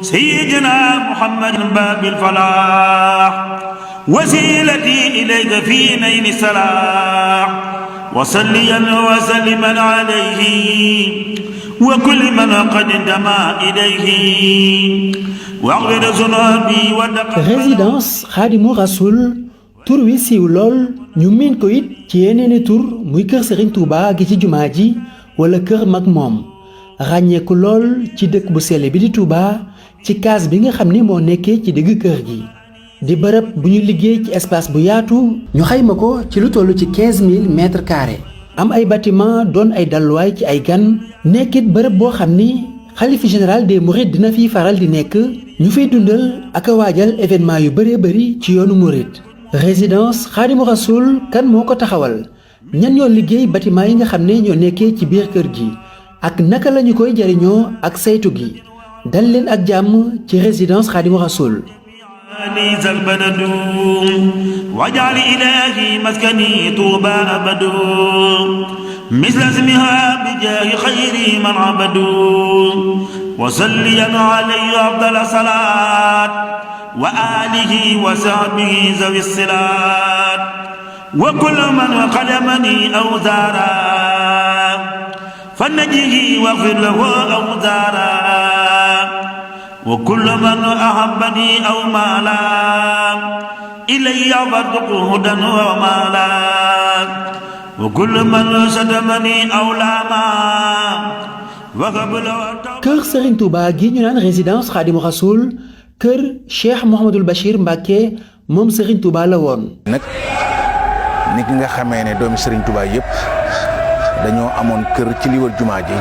سيدنا محمد باب الفلاح وسيلتي إليك في نيل السلاح وصليا وسلما عليه وكل من قد انتمى إليه واغفر ذنوبي résidence Khadimou Rassoul tur wi siiw lool ñu miin ko it ci yeneeni tur muy kër Serigne Touba gi ci jumaa ji wala kër mag moom ràññeeku lool ci dëkk bu sell bi di Touba ci kaas bi nga xam ni moo nekkee ci digg kër gi di bërëb bu ñu liggéey ci espace bu yaatu ñu xayma ko ci lu toll ci 15000 mètres carrés am ay bâtiment doon ay dalluwaay ci ay gan nekkit bërëb boo xam ni xalifa général des mourides dina fiy faral di nekk ñu fiy dundal ak a waajal événement yu bëree bëri ci yoonu mouride. résidence Khadimou Rassoul kan moo ko taxawal ñan ñoo liggéey bâtiment yi nga xam ne ñoo nekkee ci biir kër gi ak naka lañu koy jariñoo ak saytu gi dal leen ak jàmm ci résidence Khadimou Rassoul. ليس البلد واجعل إلهي مسكني طوبى أبد مثل اسمها بجاه خير من عبد وصليا عليه أفضل صلاة وآله وصحبه ذوي الصلات وكل من خدمني أو زارا فنجه واغفر له أو زارا وكل من أحبني أو مالا إلي فارزقه هدى ومالا وكل من شتمني أو لاما وقبل kër Serigne Touba gi ñu naan résidence Khadimou Rassoul kër Cheikh Mouhamadul Bachir Mbacké moom Serigne Touba la woon. nag nit nga xamee ne doomi Serigne Touba yëpp dañoo amoon kër ci li wër jumaa ji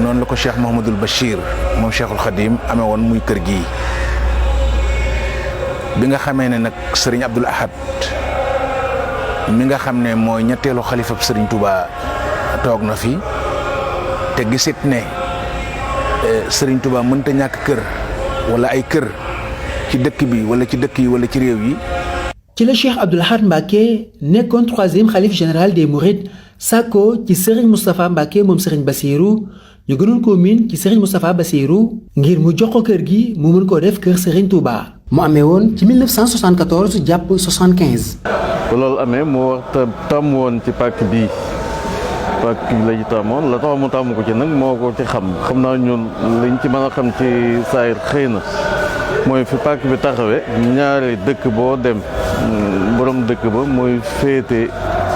noonu la ko Cheikh Mouhamadul Bachir moom Cheikhul Khadim amee woon muy kër gii bi nga xamee ne nag Serigne Abdoul Ahad mi nga xam ne mooy ñetteelu xalifab Serigne Touba toog na fi te gisit ne Serigne Touba mënta ñàkk kër wala ay kër ci dëkk bi wala ci dëkk yi wala ci réew yi. ci la Cheikh Abdoul Ahad Mbacké nekkoon 3e xalif général des mourides sàkko ci Serigne Moustapha Mbacké moom Serigne Bassirou ñu gënoon koo miin ci Serigne Moustapha Bassirou ngir mu jox ko kër gi mu mën koo def kër Serigne Touba. mu amee woon ci 1974 jàpp 75. bu loolu amee mu wax tàmm woon ci pàkk bii pàkk bi la ci tàmmoon la tax mu tàmm ko ci nag moo ko ci xam naa ñun liñ ci mën a xam ci saayir xëy na mooy fi pàkk bi taxawee ñaari dëkk boo dem borom dëkk ba mooy féete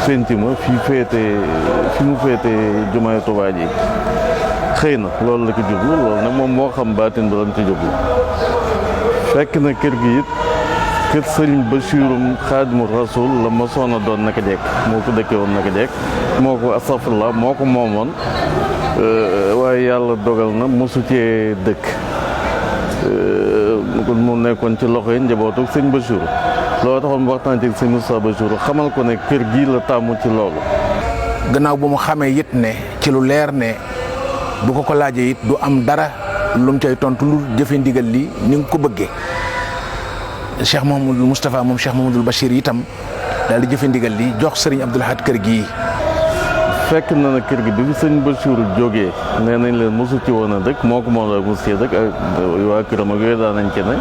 fenti ma fi mu féete jumaay Tuubaa ji xëy na loolu la ko jublu loolu nag moom moo xam baatin ba lam ci jublu fekk na kër gi it kër Sëriñ Bachirum Khadimou Rassoul la ma soona doon naka jekk moo ko dëkkee woon naka jekk moo ko astafurlah moo ko moomoon waaye yàlla dogal na mosu cee dëkk mu nekkoon ci loxo yi njabootu sëñ Bachir loolu taxoon mu waxtaan ci sëñ Moussa Bachir xamal ko ne kër gii la tàmm ci loolu. gannaaw bu mu xamee it ne ci lu leer ne bu ko laajee it du am dara lu mu cay tontu lu jëfe ndigal li ni nga ko bëggee Cheikh Mouhamadul Moustapha moom Cheikh Mouhamadul Bachir itam daal di jëfe ndigal li jox Serigne Abdoul Ahad kër gii. fekk na na kër gi bi fi sëñ Bachir jógee nee nañ leen mosu ci woon a dëkk moo ko moom la mos cee dëkk ak waa këram ak yooyu daan nañ ci ne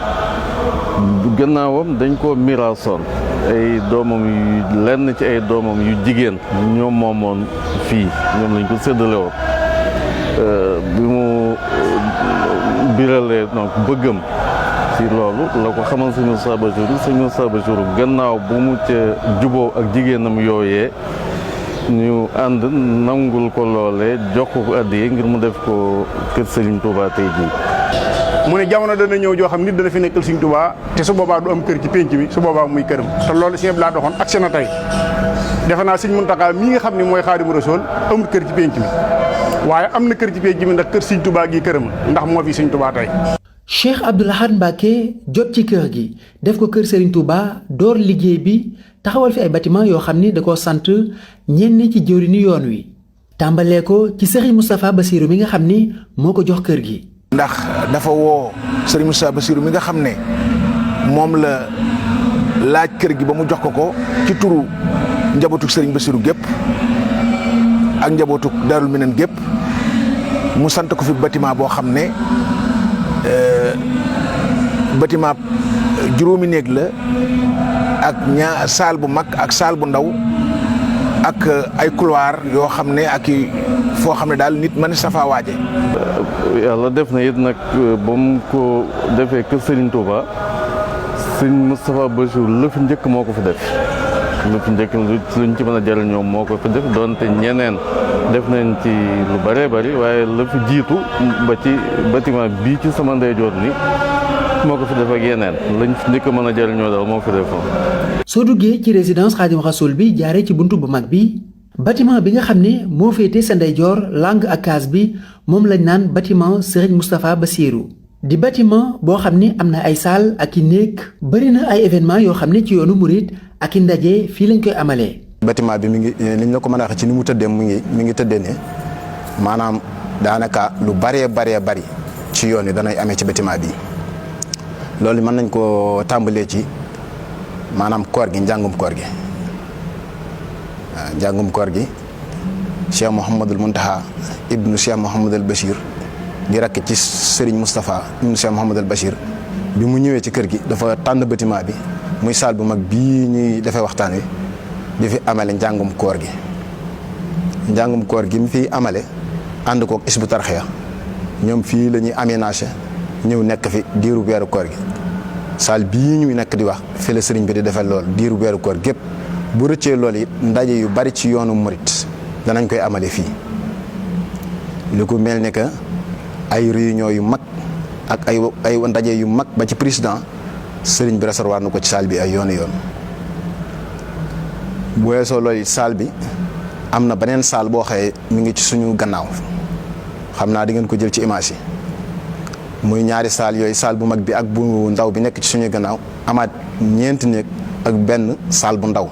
gannaawam dañ koo miraasoon ay doomam yu lenn ci ay doomam yu jigéen ñoom moomoon fii ñoom lañ ko séddale woon bi mu biralee donc bëggam ci loolu la ko xamal sëñ Moussa Bachir gannaaw bu mu ca juboo ak jigéenam yooyee ñu ànd nangul ko loolee jox ko addiya ngir mu def ko kër Serigne Touba tey jii. mu ne jamono dana ñëw joo xam nit dana fi nekkal Serigne Touba te su boobaa du am kër ci pénc mi su boobaa muy këram te loolu si laa doxoon ak seen tey defe naa Serigne Mountakha mii nga xam ne mooy Khadimou Rassoul amul kër ci pénc mi waaye am na kër ci pénc mi ndax kër Serigne Touba gi këram ndax moo fi Serigne Touba tey. Cheikh Abdoul Ahad Mbacké jot ci kër gi def ko kër Serigne Touba door liggéey bi taxawal fi ay bâtiment yoo xam ni da koo sant ñenn ci jëwriñu yoon wi tàmbalee ko ci Serigne Moustapha Bassirou mi nga xam ni moo ko jox kër gi. ndax dafa woo Serigne Moustapha Bassirou mi nga xam ne moom la laaj kër gi ba mu jox ko ci turu njabootu Serigne Bassirou gépp ak njabootu Darou Minane gépp mu sant ko fi bâtiment boo xam ne bâtiment juróomi néeg la ak salle bu mag ak salle bu ndaw ak ay couloir yoo xam ne ak foo xam ne daal nit mën sa faa waaje. yàlla def na it nag ba mu ko defee kër Serigne Touba Serigne Moustapha Bassirou la fi njëkk moo ko fi def lu fi njëkk luñ ci mën a jëriñoo moo ko fi def doonte ñeneen def nañ ci lu bëree bëri waaye la fi jiitu ba ci bâtiment bii ci sama ndeyjoor ni moo ko fi def ak yeneen lañ fi njëkk mën a jëriñoo daal moo fi defoon. soo duggee ci résidence Khadim Rassoul bi jaaree ci buntu bu mag bi bâtiment bi nga xam ne moo féete sa ndeyjoor langue ak case bi moom lañ naan bâtiment Serigne Moustapha Bassirou di bâtiment boo xam ne am na ay salle ak i néeg bëri na ay événement yoo xam ne ci yoonu murit ak i ndaje fii lañ koy amalee. bâtiment bi mi ngi niñ la ko mën a waxee ci ni mu tëddee mi ngi tëddee ne maanaam daanaka lu bëree bari ci yoon wi danay amee ci bâtiment bi loolu mën nañ koo tàmbalee ci maanaam koor gi njàngum koor gi waaw njàngum koor gi Cheikh Mouhamadul Mountakha ibnu Cheikh Mouhamadul Bachir di rakk ci Serigne Moustapha ibnu Cheikh Mouhamadul Bachir bi mu ñëwee ci kër gi dafa tànn bâtiment bi muy salle bu mag bii ñuy defee waxtaan wi di fi amale njàngum koor gi mu fi amale ànd koog Hizbut Tarqiyyah ñoom fii la ñuy aménagé ñëw nekk fi diiru weeru koor gi salle bii ñuy nekk di wax fi la sëriñ bi di defal lool diiru weeru koor gépp bu rëccee loolu it ndaje yu bari ci yoonu murit danañ koy amale fii lu ko mel ne que ay réunion yu mag ak ay ndaje yu mag ba ci président sëriñ bi recevoir na ko ci salle bi ay yoon bu weesoo loolu it salle bi am na beneen salle boo xëyee mi ngi ci suñu gannaaw xam naa di ngeen ko jël ci image yi muy ñaari salle yooyu salle bu mag bi ak bu ndaw bi nekk ci suñu gannaaw amaat ñeenti néeg ak benn salle bu ndaw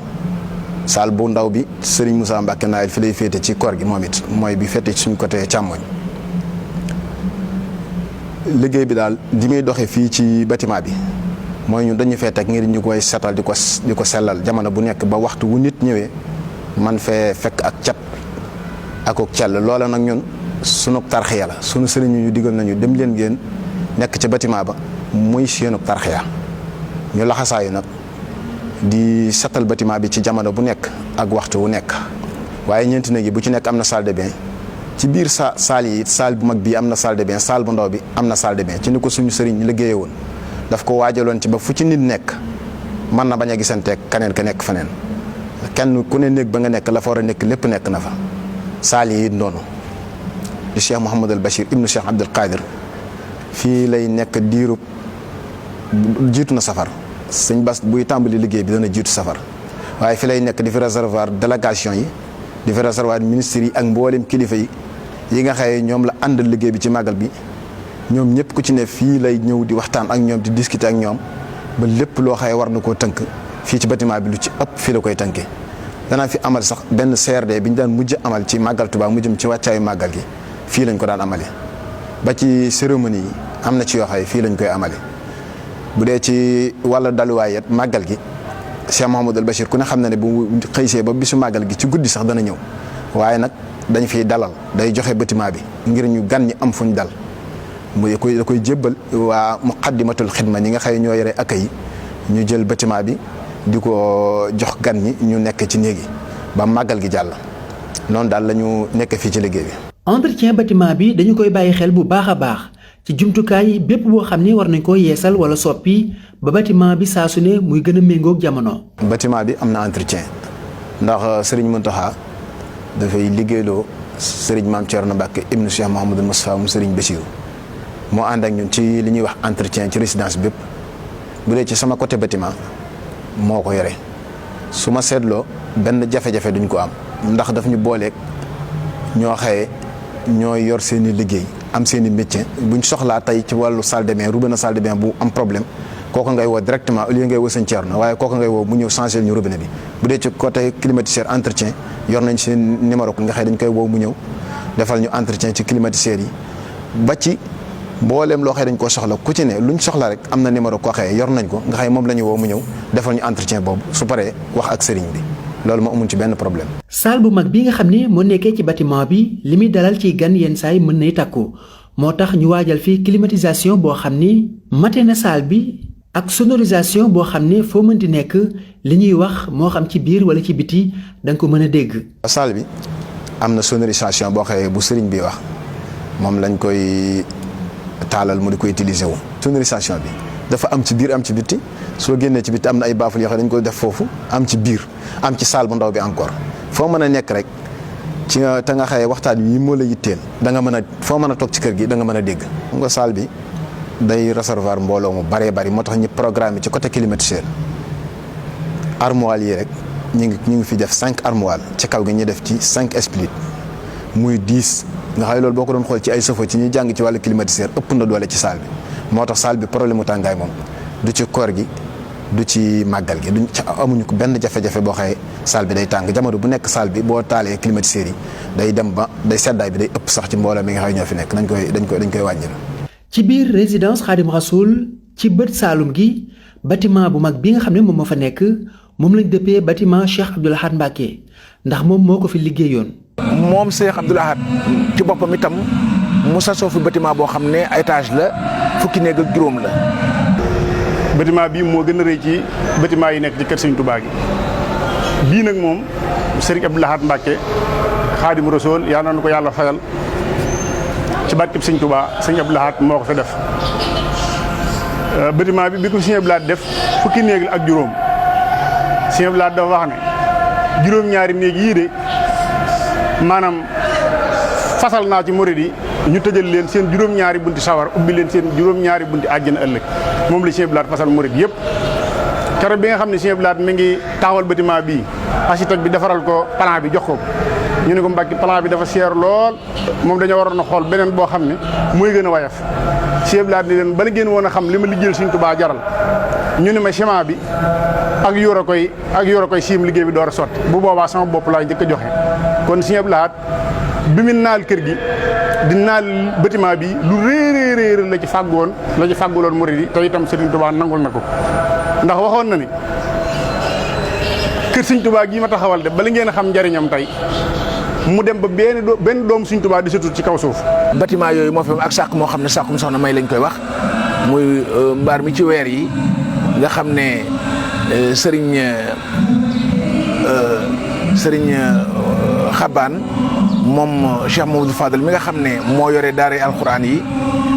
salle bu ndaw bi Serigne Moussa Mbacké Nawel fi lay féete ci koor gi moom it mooy bi féete ci suñu côté càmmoñ liggéey bi daal di muy doxee fii ci bâtiment bi mooy ñun dañu fee teg ngir ñu koy setal di ko sellal jamono bu nekk ba waxtu wu nit ñëwee man fee fekk ak cat ak cell loola nag ñun sunu tarxiya la sunu sëriñ ñu digal nañu dem leen ngeen nekk ca bâtiment ba muy seenu tarxiya ñu laxasaayu nag di setal bâtiment bi ci jamono bu nekk ak waxtu wu nekk waaye ñeenti néeg yi bu ci nekk am na salle de bain ci biir salle yi salle bu mag bii am na salle de bain salle bu ndaw bi am na salle de bain ci ni ko suñu sëriñ liggéeye woon daf ko waajaloon ci ba fu ci nit nekk mën na bañ a gisanteeg keneen ka nekk feneen kenn ku ne néeg ba nga nekk la fa war a nekk lépp nekk na fa salle yi noonu di Cheikh Mouhamadul Bachir ibnu Cheikh Abdul Qadir fii lay nekk diirub jiitu na safar sëñ Bass buy tàmbali liggéey bi dana jiitu safar waaye fi lay nekk di fi réservoir délégation yi di fi réservoir ministres yi ak mboolem kilifa yi nga xëye ñoom la àndal liggéey bi ci màggal bi ñoom ñëpp ku ci ne fii lay ñëw di waxtaan ak ñoom di discuter ak ñoom ba lépp loo xëye war na koo tënk fii ci bâtiment bi lu ci ëpp fii la koy tënkee danaa fi amal sax benn CRD bi ñu daan mujj amal ci màggal Tuubaa mu jëm ci wàccaayu màggal gi fii lañ ko daan amale ba ci cérémonie yi am na ci yoo xëye fii lañ koy amale bu dee ci wàllu daluwaay it màggal gi Cheikh Mouhamadul Bachir ku ne xam na ne bu xëysee ba bisu màggal gi ci guddi sax dana ñëw waaye nag dañ fiy dalal day joxe bâtiment bi ngir ñu gan ñi am fuñ dal mu da koy jébbal waa muqaddimatul xidma ñi nga xëy ñoo yore accueil yi ñu jël bâtiment bi di ko jox gan ñi ñu nekk ci néegi ba màggal gi jàll noonu daal la ñu nekk fii ci liggéey bi. entretien bâtiment bi dañu koy bàyyi xel bu baax a baax ci jumtukaay bépp boo xam ne war nañ koo yeesal wala soppi ba bâtiment bi saa su ne muy gën a méngoog jamono. bâtiment bi am na entretien ndax Serigne Mountakha dafay liggéeyloo Serigne Mame Thierno Mbacké ibnu Cheikh Mouhamadou Moustapha mu Serigne Bassirou moo ànd ak ñun ci li ñuy wax entretien ci résidence bépp bu dee ci sama côté bâtiment moo ko yore su ma seetloo benn jafe-jafe duñ ko am ndax daf ñu booleeg ñoo xëye ñoo yor seen i liggéey am seen i métier buñ soxlaa tey ci wàllu salle de bain robinet salle de bain bu am problème kooku ngay woo directement au lieu ngay woo sëñ Thierno waaye kooku ngay woo mu ñëw changer ñu robinet bi bu dee ci côté climatiseur entretien yor nañ seen numéro nga xëy dañ koy woo mu ñëw defal ñu entretien ci climatiseur yi ba ci mbooleem loo xëy dañ koo soxla ku ci ne luñ soxla rek am na numéro koo xëye yor nañ ko nga xëy moom la ñu woo mu ñëw defal ñu entretien boobu su paree wax ak sëriñ bi loolu moo amul ci benn problème. salle bu mag bi nga xam ne moo nekkee ci bâtiment bi li muy dalal ci gan yenn saay mën nay takku moo tax ñu waajal fi climatisation boo xam ni mate na salle bi ak sonorisation boo xam ne foo mënti nekk li ñuy wax moo xam ci biir wala ci biti danga ko mën a dégg. salle bi am na sonorisation boo xëyee bu sëriñ bi wax moom lañ koy taalal mu di ko utiliser wu. sonorisation bi dafa am ci biir am ci biti soo génnee ci biti am na ay baaful yoo xam ne dañ koy def foofu am ci biir am ci salle bu ndaw bi encore foo mën a nekk rek ci nga te nga xëyee waxtaan wi moo la yitteel da nga mën a foo mën a toog ci kër gi da nga mën a dégg. xam nga salle bi day recevoir mbooloo mu baree bari moo tax ñu programme ci côté climatiseur armoire yi rek ñu ngi fi def 5 armoire ci kaw gi ñu def ci 5 split muy 10 nga xam ne loolu boo ko doon xool ci ay sofo ci ñuy jàng ci wàllu climatiseur ëpp na doole ci salle bi moo tax salle bi problème mu tàngaay moom du ci koor gi du ci màggal gi duñ amuñu ko benn jafe-jafe boo xëyee salle bi day tàng jamono bu nekk salle bi boo taalee climatiseur yi day dem ba day seddaay bi day ëpp sax ci mbooloo mi nga xam ne ñoo fi nekk dañ koy wàññil. ci biir résidence Khadim Rassoul ci bët saalum gi bâtiment bu mag bi nga xam ne moom moo fa nekk moom lañ dëppee bâtiment Cheikh Abdoul Ahad Mbacké ndax moom moo ko fi liggéeyoon. moom Cheikh Abdoul Ahad ci boppam itam mu sasoo fi bâtiment boo xam ne étage la fukki néeg ak juróom la. bâtiment bii moo gën a rëy ci bâtiment yi nekk ci kër Sëriñ Touba gi bii nag moom Serigne Abdoul Ahad Mbacké Khadim Rassoul yal na ko yàlla fayal ci barkeb Sëriñ Touba Serigne Abdoul Ahad moo ko fi def bâtiment bi ko Serigne Abdoul Ahad def fukki néeg la ak juróom Serigne Abdoul Ahad dafa wax ne juróom-ñaari néeg yii de maanaam fasal naa ci murid yi ñu tëjal leen seen juróom-ñaari bunti sawar ubbi leen seen juróom-ñaari bunti àjjana ëllëg moom la Serigne Abdoul Ahad fasal murid yëpp. keroog bi nga xam ne Serigne Abdoul Ahad mi ngi taxawal bâtiment bii architecte bi defaral ko plan bi jox ko ñu ne ko Mbàkke plan bi dafa seer lool moom dañoo waroon a xool beneen boo xam ne mooy gën a wayaf Serigne Abdoul Ahad ni leen bala ngeen woon a xam li ma liggéeyal Serigne Touba jaral ñu ne ma ciment bi ak yor a koy siim liggéey bi door a sotti bu boobaa sama bopp laa njëkk a joxe kon Serigne Abdoul Ahad bi mu naal kër gi di naal bâtiment bi lu réeréeréer la ci fàgguloon murid yi te itam Serigne Touba nangul na ko ndax waxoon na ni kër Serigne Touba gii ma taxawal de bala ngeen a xam njariñam tey mu dem ba benn doom Serigne Touba di sëtul ci kaw suuf. bâtiment yooyu moo fi ak sàq moo xam ne sàqum soxna may lañ koy wax muy mbaar mi ci weer yi nga xam ne Serigne Xabaan moom Cheikh Mamadou Fadal mi nga xam ne moo yore daara alxuraan yi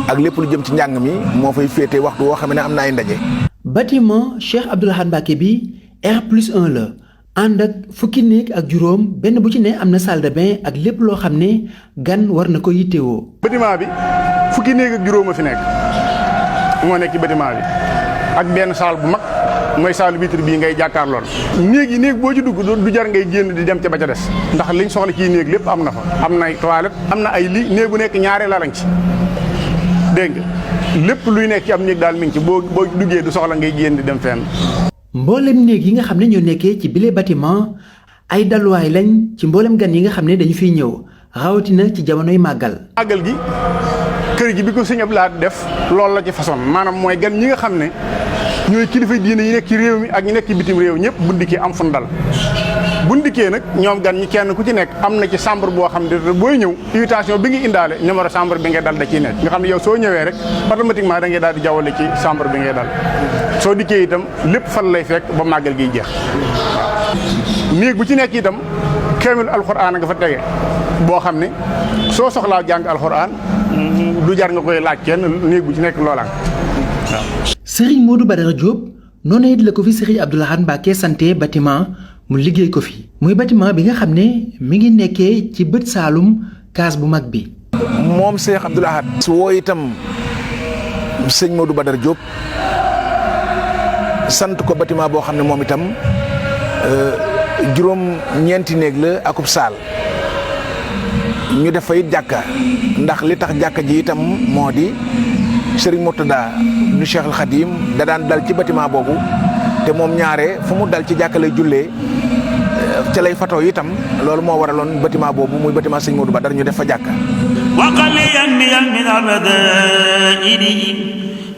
ak lépp lu jëm ci njàng mi moo fay féete waxtu woo xam ne am na ay ndaje. bâtiment Cheikh Abdoul Ahad Mbacké bi R+1 la ànd ak fukki néeg ak juróom benn bu ci ne am na salle de bain ak lépp loo xam ne gan war na ko yittewoo. bâtiment bi fukki néeg ak juróom a fi nekk moo nekk ci bâtiment bi ak benn salle bu mag mooy salle vitre bii ngay jàkkaarlool. néeg boo ci dugg du jar ngay génn di dem ca ba ca des ndax liñ soxla ci néeg lépp am na fa am na ay toilette am na ay néeg bu nekk ñaari lalañ ci dégg nga lépp luy nekk ci am néeg daal mi ngi ci boo duggee du soxla ngay génn di dem fenn. mboolem néeg yi nga xam ne ñoo nekkee ci bile bâtiment ay dalwaay lañ ci mboolem gan yi nga xam ne dañu fiy ñëw rawatina ci jamonoy màggal. màggal gi kër gi bi ko Serigne Abdoul Ahad def loolu la ci façon maanaam mooy gan ñi nga xam ne ñooy kilifa diine yi nekk ci réew mi ak ñi nekk ci bitim réew ñëpp bu ndikkee am fun dal bu ndikkee nag ñoom gan ñi kenn ku ci nekk am na ci chambre boo xam ne booy ñëw invitation bi nga indaale numéro chambre bi ngay dal da ciy nekk nga xam ne yow soo ñëwee rek automatiquement da ngay daal di jawwale ci chambre bi ngay dal soo dikkee itam lépp fan lay fekk ba màggal giy jeex waaw néeg bu ci nekk itam kaamil alxuraan nga fa tege boo xam ne soo soxlaa jàng alxuraan du jar nga koy laaj kenn néeg bu ci nekk loolaan waaw. Serigne Modou Badara Diop noonu it la ko fi Serigne Abdoul Ahad Mbacké santé bâtiment mu liggéey ko fi muy bâtiment bi nga xam ne mi ngi nekkee ci bët saalum kaas bu mag bi. moom Cheikh Abdoul Ahad su woo itam sëñ Modou Badara Diop sant ko bâtiment boo xam ne moom itam juróom-ñeenti néeg la akub saal ñu def fa it jàkka ndax li tax jàkka ji itam moo di Serigne Mourtada du Cheikh al Khadim da daan dal ci bâtiment boobu te moom ñaare fu mu dal ci jàkka lay jullee ca lay fatoo itam loolu moo waraloon bâtiment boobu muy bâtiment Serigne Modou Badara ñu def fa jàkka. وقليا من الرذائل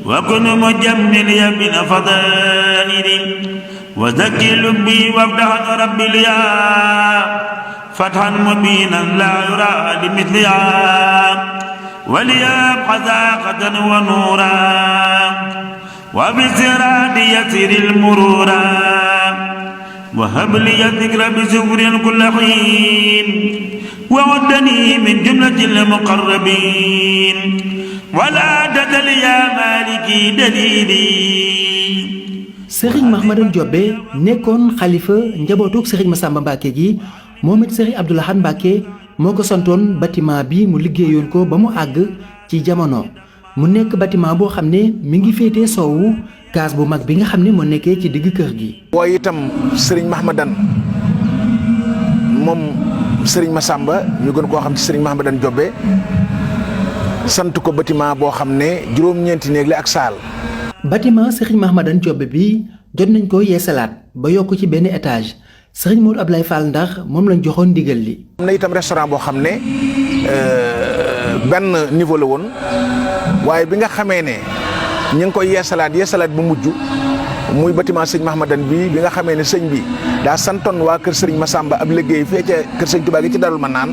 وكن مجمليا من فضائل وذكي لبي وابدع ربي ليا فتحا مبينا لا يرى لمثلها وليبقى ذاقة ونورا وبالزراد يسر المرورا وهب لي الذكر بزفر كل حين وعدني من جملة المقربين ولا تزل يا مالكي دليلي. Serigne Mahmadan Diobé nekkoon xalifa njabootuk Serigne Massamba Mbacké gi moom it Serigne Abdou Lahad Mbacké moo ko santoon bâtiment bi mu liggéeyoon ko ba mu àgg ci jamono mu nekk bâtiment boo xam ne mi ngi féetee soowu kaas bu mag bi nga xam ne moo nekkee ci digg kër gi. waaye itam Serigne Mahmadan moom Serigne Massamba ñu gën koo xam ci Serigne Mahmadan Diobé sant ko bâtiment boo xam ne juróom-ñeenti néeg la ak saal. bâtiment Serigne Mahmadan Diobé bi jot nañ ko yeesalaat ba yokk ci benn étage Serigne Modou Ablaye Fall ndax moom lañ joxoon ndigal li. am na itam restaurant boo xam ne benn niveau la woon waaye bi nga xamee ne ñu ngi koy yeesalaat bu mujj muy bâtiment sëñ Mahmadan bi nga xamee ne sëñ bi daa santoon waa kër Serigne Massamba ab liggéey fee ca kër sëñ Touba gi ci Darul Manaan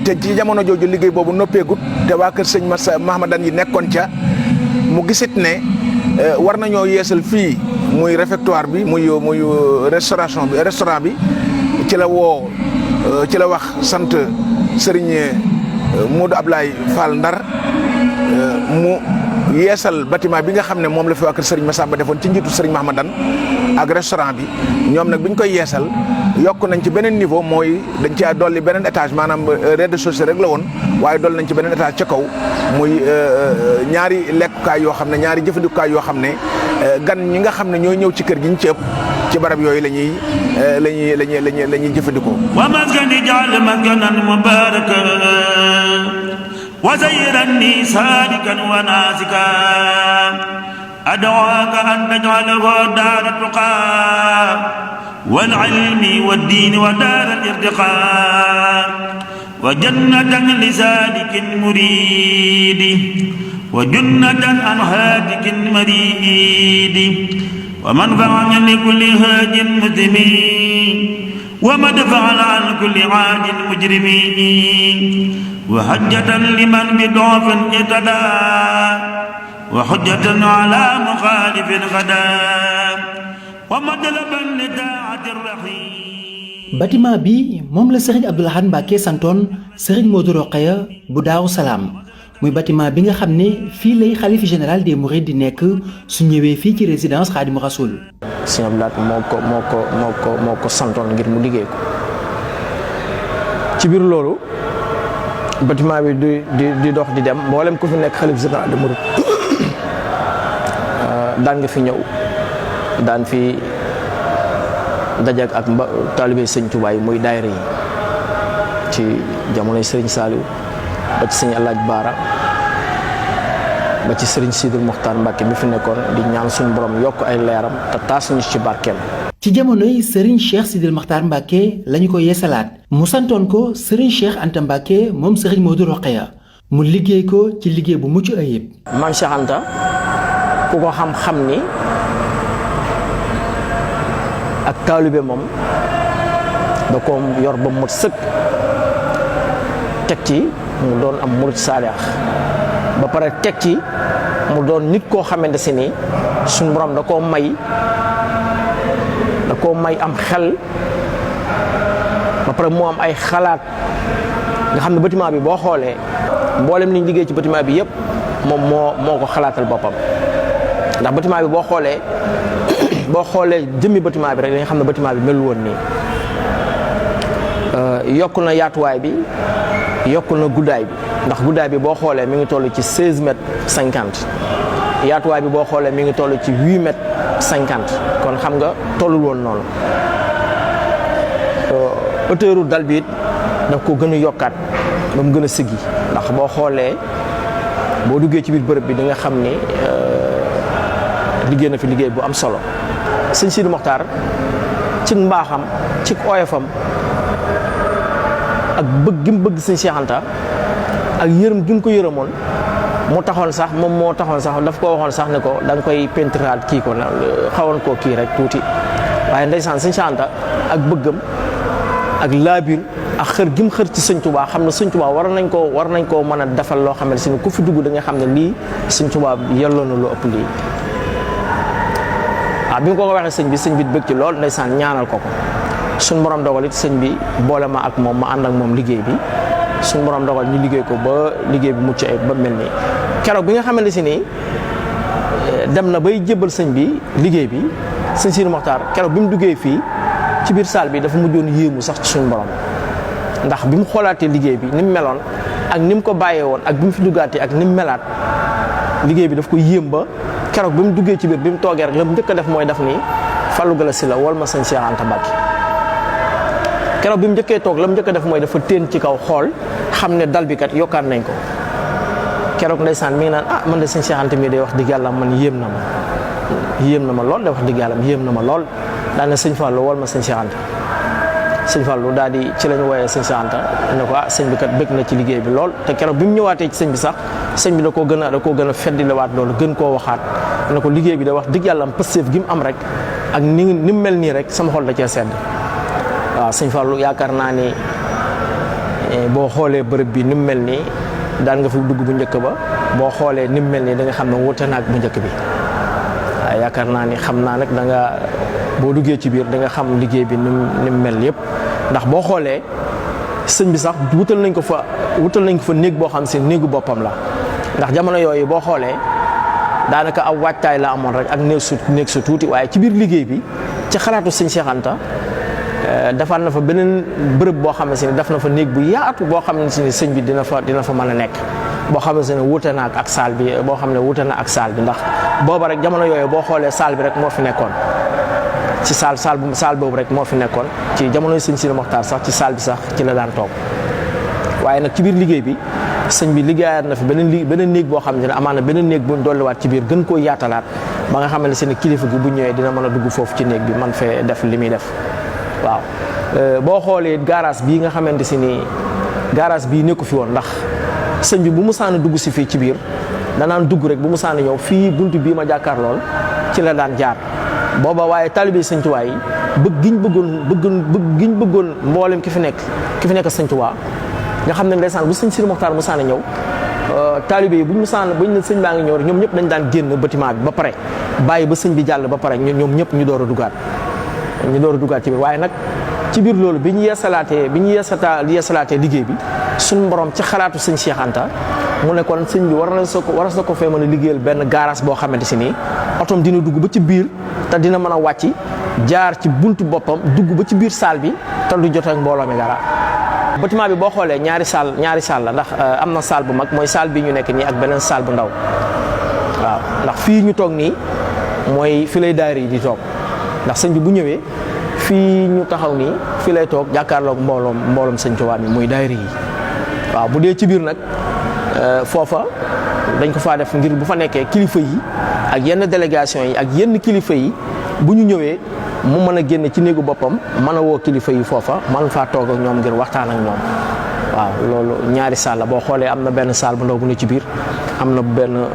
te ci jamono jooju liggéey boobu noppeegut te waa kër sëñ Mahmadan yi nekkoon ca mu gisit ne war nañoo yeesal fii muy réfectoire bi muy restaurant bi ci la wax sant Serigne Modou Ablaye Fall Ndar mu yeesal bâtiment bi nga xam ne moom la fi waa kër Serigne Massamba defoon ci njiitu Serigne Mahmadan ak restaurant bi ñoom nag bi ñu koy yeesal yokk nañ ci beneen niveau mooy dañ ci dolli beneen étage maanaam rez-de-chaussée rek la woon waaye dolli nañ ci beneen étage ca kaw muy ñaari lekkukaay yoo xam ne ñaari jëfandikukaay yoo xam ne gan ñi nga xam ne ñooy ñëw ci kër gi ñu ci ëpp ci barab yooyu la ñuy jëfandikoo. wa maskani jaal maskanan mubaraka wa zayyirani sadikan wa nasika ad'uka an taj'alahu daara tuqa wal ilmi wad diin wa daara irtiqa wa jannatan li sadikin muridi wa jannatan an hadikin maridi wa manfa'an li kulli haajin muslimin wa madfa'an an kulli aadin mujrimin wa hajjatan liman bi doofin itada wa hujjatan ala mukhalifin gada wa madlaban li taa'ati rahim. bâtiment bi moom la Serigne Abdou Lahad Mbacké santoon Serigne Modou Rokhaya bu Daaru Salaam muy bâtiment bi nga xam ne fii lay xalif général des Mourides di nekk su ñëwee fii ci résidence Khadimou Rassoul. Serigne Abdou Lahad moo ko santoon ngir mu liggéey ko ci biir loolu bâtiment bi di dox di dem mboolem ku fi nekk xalif général des Mourides daan nga fi ñëw daan fi dajak ak taalibe Sëñ Tuubaa yi muy daayira yi ci jamonoy Serigne Saliou ba ci Sëñ Alaaji Baara ba ci Serigne Sidil Mokhtar Mbacké bi fi nekkoon di ñaan suñu borom yokk ay leeram te taas ñu ci barkeem. ci jamonoy Serigne Cheikh Sidil Mokhtar Mbacké lañu ko yeesalaat mu santoon ko Serigne Cheikh Anta Mbacké moom Serigne Modou Rokhaya mu liggéey ko ci liggéey bu mucc ayib. Maam Cheikh Anta ku ko xam ni ak taalibe moom da ko yor ba mu sëkk teg ci mu doon am murid saalix ba pare teg ci mu doon nit koo xamante si ni suñu borom da koo may am xel ba pare mu am ay xalaat nga xam ne bâtiment bi boo xoolee mboolem liñ liggéey ci bâtiment bi yëpp moom moo ko xalaatal boppam ndax bâtiment bi boo xoolee jëmmi bâtiment bi rek dañu xam ne bâtiment bi melul woon nii yokk na yaatuwaay bi yokk na guddaay bi ndax guddaay bi boo xoolee mi ngi toll ci 16 mètres 50 yaatuwaay bi boo xoolee mi ngi toll ci 8 mètres 50 kon xam nga tollul woon noonu hauteuru dal bi it daf ko gën a yokkaat ba mu gën a siggi ndax boo xoolee boo duggee ci biir bërëb bi di nga xam ni liggéey na fi liggéey bu am solo Sëñ Sidi Mokhtar ci mbaaxam ci oyofam ak bëgg gi mu bëgg Sëñ Cheikh Anta ak yërëm gi mu ko yërëmoon moo taxoon sax daf ko waxoon sax ne ko da nga koy pentiraat kii ko xawoon koo kii rek tuuti waaye ndeysaan Sëñ Cheikh Anta ak bëggam ak laabir ak xër gi mu xër ci sëñ Tuubaa xam ne sëñ Tuubaa war nañ koo mën a defal loo xam ne si ku fi dugg da nga xam ne lii sëñ Tuubaa yelloo na lu ëpp lii. waaw bi mu ko waxee sëñ bi bëgg ci lool ndeysaan ñaanal ko suñ borom dogal it sëñ bi boole ma ak moom ma ànd ak moom liggéey bi suñ borom dogal ñu liggéey ko ba liggéey bi mucc ayib ba mel nii keroog bi nga xamante si nii dem na bay jébbal sëñ bi liggéey bi sëñ Sidi Mokhtar keroog bi mu duggee fii ci biir salle bi dafa mujjoon yéemu sax ci suñu borom ndax bi mu xoolaatee liggéey bi ni mu meloon ak ni mu ko bàyyee woon ak bi mu fi duggaatee ak ni mu melaat liggéey bi daf ko yéem ba keroog bi mu duggee ci biir bi mu toogee rek la mu njëkk a def mooy def nii Fallou Galass la wol ma sëñ Cheikh Anta Mbacké keroog bi mu njëkkee toog la mu njëkk a def mooy dafa téen ci kaw xool xam ne dal bi kat yokkaat nañ ko keroog ndeysaan mi ngi naan man de sëñ Cheikh Anta mii day wax dëgg yàlla man yéem na ma lool de wax dëgg yàlla yéem na ma lool daal ne sëñ Fallou wol ma sëñ Cheikh Anta sëñ Fallou daal di ci lañ wooyee sëñ Cheikh Anta ne ko sëñ bi kat bëgg na ci liggéey bi lool te keroog bi mu ñëwaatee ci sëñ bi sax sëñ bi da koo gën a feddilewaat loolu gën koo waxaat ne ko liggéey bi da wax dëgg yàlla am pësteef gi mu am rek ak ni mu mel nii rek sama xol da cee sedd waaw sëñ Fallou yaakaar naa ni boo xoolee bërëb bi ni mu mel nii daan nga fi dugg bu njëkk ba boo xoolee ni mu mel nii da nga xam ne wuute na ak bu njëkk bi waaye yaakaar naa ni xam naa nag da nga boo duggee ci biir da nga xam liggéey bi ni mu mel yëpp ndax boo xoolee sëñ bi sax wutal nañ ko fa néeg boo xam si néegu boppam la ndax jamono yooyu boo xoolee daanaka aw waajtaay la amoon rek ak néeg su tuuti waaye ci biir liggéey bi ci xalaatu sëñ Cheikh Anta defaat na fa beneen bërëb boo xam ne si ne def na fa néeg bu yaatu boo xam ne si ne sëñ bi dina fa mën a nekk boo xam ne si ne wuute na ak saal bi boo xam ne wuute na ak saal bi ndax booba rek jamono yooyu boo xoolee saal bi rek moo fi nekkoon ci saal boobu rek moo fi nekkoon ci jamono sëñ Sidi Mokhtar sax ci saal bi sax ci la daan toog waaye nag ci biir liggéey bi sëñ bi liggéeyaat na fi beneen néeg boo xam ne amaana beneen néeg buñ dolliwaat ci biir gën koo yaatalaat ba nga xam ne si ne kilifa gi bu ñëwee dina mën a dugg foofu ci néeg bi man fee def li muy def waaw boo xoolee garage bii nga xamante si ni garage bii nekku fi woon ndax sëñ bi bu mu saan dugg si fii ci biir danaan dugg rek bu mu saan ñëw fii buntu bii ma jàkkaar lool ci la daan jaar booba waaye taalibe sëñ Tuubaa yi bëgg giñ bëggoon mboolem ki fi nekk sëñ Tuubaa nga xam ne ndeysaan bu sëñ Sidi Mokhtar mu saan ñëw taalibe yi buñ ne sëñ baa ngi ñëw rek ñoom ñëpp dañ daan génn bâtiment bi ba pare bàyyi ba sëñ bi jàll ba pare ñoom ñëpp ñu door a dugaat ci biir waaye nag ci biir loolu bi ñu yeesalaatee liggéey bi suñu borom ci xalaatu sëñ Cheikh Anta mu ne kon sëñ bi war na ko fee mën a liggéeyal benn garage boo xamante si nii otom dina dugg ba ci biir te dina mën a wàcc jaar ci buntu boppam dugg ba ci biir salle bi te du jot ak mbooloo mi dara. bâtiment bi boo xoolee ñaari salle la ndax am na salle bu mag mooy salle bi ñu nekk nii ak beneen salle bu ndaw waaw ndax fii ñu toog nii mooy fi lay daayira yi di toog ndax sëñ bi bu ñëwee fii ñu taxaw nii fii lay toog jàkkaarloog mbooloom sëñ Tuubaa mi muy daayira yi waaw bu dee ci biir nag foofa dañ ko faa def ngir bu fa nekkee kilifa yi ak yenn délégation yi ak yenn kilifa yi bu ñu ñëwee mu mën a génn ci néegu boppam mën a woo kilifa yi foofa man faa toog ak ñoom ngir waxtaan ak ñoom waaw loolu ñaari salle la boo xoolee am na benn salle bu ndaw bu ne ci biir am na benn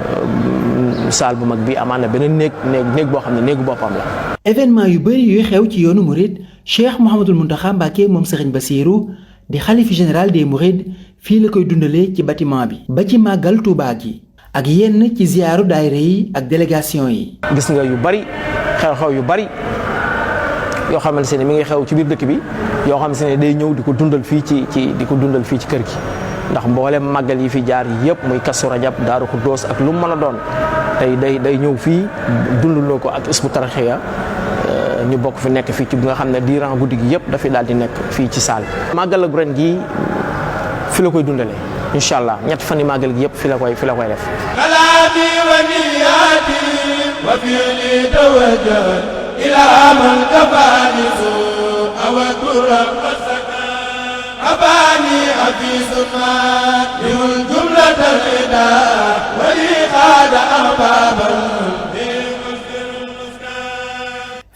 salle bu mag bi amaan na beneen néeg boo xam ne néegu boppam la. événement yu bëri yuy xew ci yoonu Mouride Cheikh Mouhamadul Mountakha Mbacké moom Serigne Bassirou di xalif général des Mourides fii la koy dundalee ci bâtiment bi ba ci màggal Touba gi ak yenn ci ziyaaru daayira yi ak délégation yi. gis nga yu bari xew-xew yu bari yoo xamante ne mi ngi xew ci biir dëkk bi yoo xamante ne day ñëw di ko dundal fii ci kër gi ndax mboolem màggal yi fi jaar yëpp muy Kazu Rajab Daaru Xuddoos ak lu mu mën a doon day ñëw fii dundaloo ko ak Hizbut Tarqiyyah ñu bokk fi nekk fii ci bi nga xam ne diiran guddi gi yëpp dafay daal di nekk fii ci saal bi. màggal ak ren gi fi la koy dundalee incha allah ñett fan yi màggal gi yëpp fi la koy def. kalaami wa niyaati wa fi'li tawajjah ila man kafaani suu awadura wasaka abani afisuna lihul jumlatal ida wa li xaada ahbaban.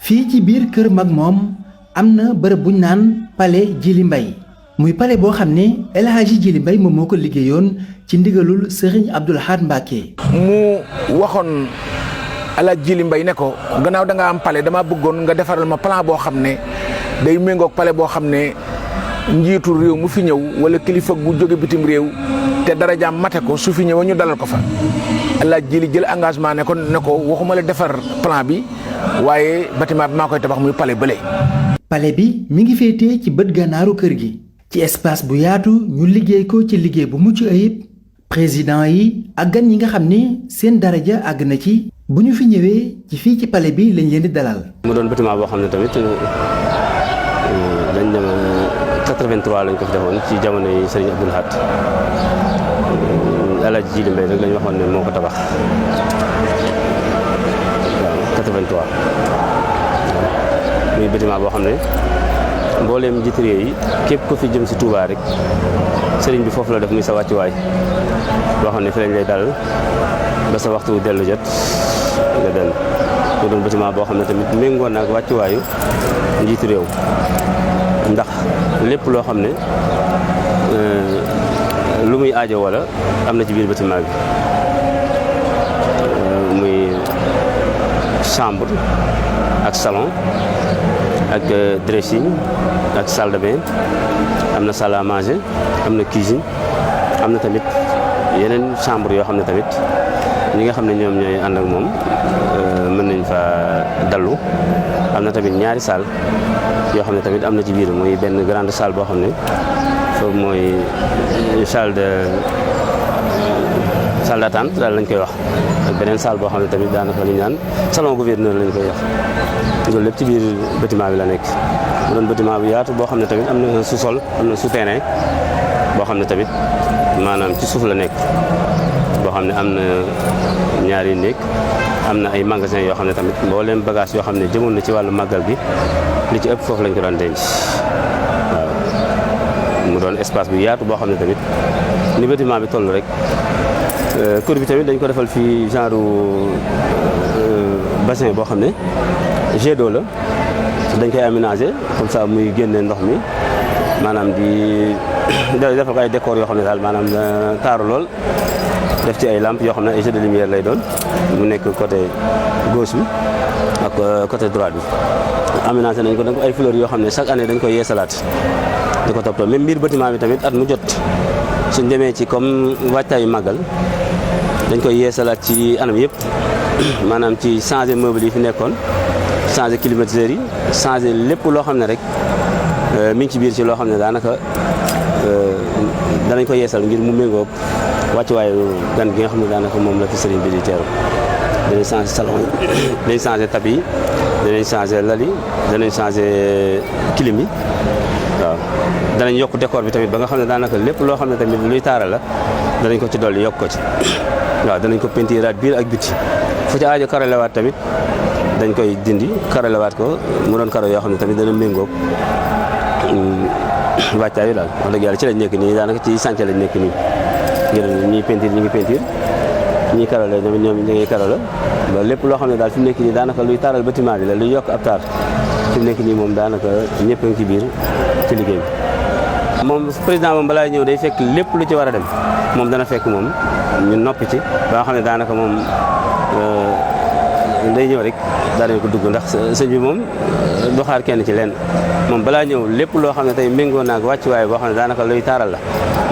fii ci biir kër mag moom am na bërëb buñ naan palais Djily Mbaye muy palais boo xam ne El Hadji Djily Mbaye moom moo ko liggéeyoon ci ndigalul Serigne Abdoul Ahad Mbacké. mu waxoon El Hadji Djily Mbaye ne ko gannaaw da nga am palais dama bëggoon nga defaral ma plan boo xam ne day méngoog palais boo xam ne njiitu réew mu fi ñëw wala kilifa gu jóge bitim réew te darajaam mate ko su fi ñëwee ñu dalal ko fa laaj ji li jël engagement ne ko waxuma la defar plan bi waaye bâtiment bi maa koy tabax muy palais bële. palais bi mi ngi féetee ci bët gànnaaru kër gi ci espace bu yaatu ñu liggéey ko ci liggéey bu mucc ayib président yi ak gan ñi nga xam ne seen daraja àgg na ci bu ñu fi ñëwee ci fii ci palais bi lañ leen di dalal. mu doon bâtiment boo xam ne tamit dañ dem 83 lañ ko fi defoon ci jamono yi Serigne Abdoul Ahad El Hadj Djili Mbaye rek lañ waxoon ne moo ko tabax waaw 83 muy bâtiment boo xam ne mbooleem njiitu réew yi képp ko fi jëm si Touba rek Serigne bi foofu la def muy sa wàccuwaay boo xam ne fi lañ lay dal ba sa waxtu dellu jot nga dellu mu doon bâtiment boo xam ne tamit méngoo na ak wàccuwaayu njiitu réew ndax lépp loo xam ne lu muy aajo wala am na ci biir bâtiment bi muy chambre ak salon ak dressing ak salle de bain am na salle à manger am na cuisine am na tamit yeneen chambre yoo xam ne tamit ñi nga xam ne ñoom ñooy ànd ak moom mën nañ fa dallu am na tamit ñaari salle yoo xam ne tamit am na ci biir muy benn grande salle boo xam ne foofu mooy salle d'attente daal lañ koy wax ak beneen salle boo xam ne tamit daanaka li ñu naan salon gouverneur lañ koy wax loolu lépp ci biir bâtiment bi la nekk mu doon bâtiment bu yaatu boo xam ne tamit am na sous-sol am na souterrain boo xam ne tamit maanaam ci suuf la nekk boo xam ne am na ñaari néeg am na ay magasin yoo xam ne tamit mbooleem bagage yoo xam ne jëmoon na ci wàllu màggal gi li ci ëpp foofu lañ ko doon denc waaw mu doon espace bu yaatu boo xam ne tamit ni bâtiment bi toll rek kër bi tamit dañ ko defal fii genre bassin boo xam ne jet d'eau la dañ koy aménager comme ça muy génne ndox mi maanaam di defal ko ay décor yoo xam ne daal maanaam taaru lool def ci ay lampes yoo xam ne ay jeux de lumière lay doon mu nekk côté gauche bi ak côté droite bi aménagé nañ ko donc ay fleurs yoo xam ne chaque année dañ koy yeesalaat di ko toppatoo même biir bâtiment bi tamit at mu jot suñ demee ci comme waajtaayu màggal dañ koy yeesalaat ci anam yëpp maanaam ci changer meuble yi fi nekkoon changer climatiseurs yi changer lépp loo xam ne rek mi ngi ci biir ci loo xam ne daanaka danañ ko yeesal ngir mu méngóog wàccuwaayu gan gi nga xam ne daanaka moom la fi sëriñ bi di teeru danañ changer salon yi danañ changer tapis yi danañ changer lal yi danañ changer clim yi waaw danañ yokk décor bi tamit ba nga xam ne daanaka lépp loo xam ne tamit luy taara la danañ ko ci dolli yokk ko ci waaw danañ ko pentiraat biir ak biti fu ci aajo karalewaat tamit dañ koy dindi karalewaat ko mu doon karo yoo xam ne tamit dana méngóog wàccaay yi daal wax dëgg yàlla ci lañ nekk nii daanaka ci sànce lañ nekk nii ngir ñii peinture ñi ngi peinture ñii karole tamit ñoom ñu ngi karole ba lépp loo xam ne daal fi mu nekk nii daanaka luy taaral bâtiment bi la luy yokk ab taar fi mu nekk nii moom daanaka ñëpp a ngi ci biir ci liggéey bi moom président moom balaa ñëw day fekk lépp lu ci war a dem moom dana fekk moom ñu noppi ci ba nga xam ne daanaka moom day ñëw rek daanañ ko dugg ndax sëñ bi moom du xaar kenn ci leen moom balaa ñëw lépp loo xam ne tey méngoo naag wàccuwaay boo xam ne daanaka luy taaral la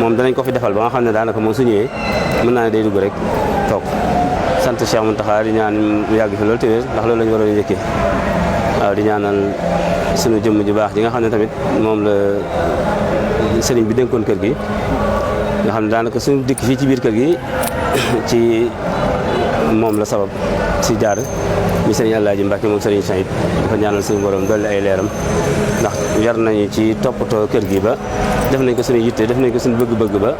moom danañ ko fi defal ba nga xam ne daanaka moom su ñëwee mën naa ne day dugg rek toog sant Cheikh Mountakha di ñaan mu yàgg fi loolu te wér ndax loolu la ñu waroon njëkkee waaw di ñaanal sunu jëmm ju baax ji nga xam ne tamit moom la sëriñ bi dénkoon kër gi nga xam ne daanaka suñu dikk fii ci biir kër gi ci moom la sabab si jaar mi sëriñ Alaaji Mbàkke moom sëriñ Sayid dafa ñaanal suñu borom dolli ay leeram ndax yar nañu ci toppatoo kër gi ba def nañ ko suñu yitte def nañ ko suñu bëgg-bëgg ba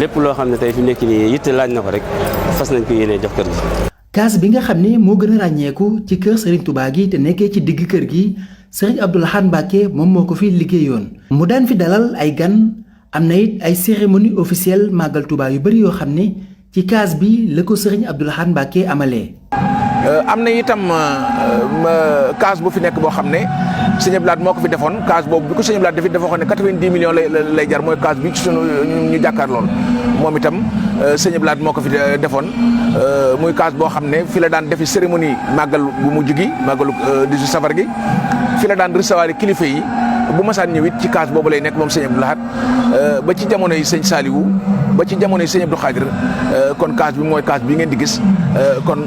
lépp loo xam ne tey fi nekk nii yitte laaj na ko rek fas nañ ko yéenee jox kër gi. kaas bi nga xam ne moo gën a ràññeeku ci kër Serigne Touba gi te nekkee ci digg kër gi Serigne Abdoul Ahad Mbacké moom moo ko fi liggéeyoon mu daan fi dalal ay gan am na it ay cérémonie officielle màggal Touba yu bëri yoo xam ne ci kaas bi la ko Serigne Abdoul Ahad Mbacké amalee. am na itam kaas bu fi nekk boo xam ne Sëñ Abdou Lahad moo ko fi defoon kaas boobu bi ko Sëñ Abdou Lahad dafa waxoon ne 90 millions lay jar mooy kaas bi ci sunu ñu jàkkaar lool moom itam Sëñ Abdou Lahad moo ko fi defoon muy kaas boo xam ne fi la daan defi cérémonie màggal bu mujj gi màggalu 18 safar gi fi la daan recevoir kilifa yi bu masaan ñëw it ci kaas boobu lay nekk moom sëñ Abdou Lahad ba ci jamono yi sëñ Saliou ba ci jamono yi sëñ Abdou Khadir kon kaas bi mooy kaas bi ngeen di gis kon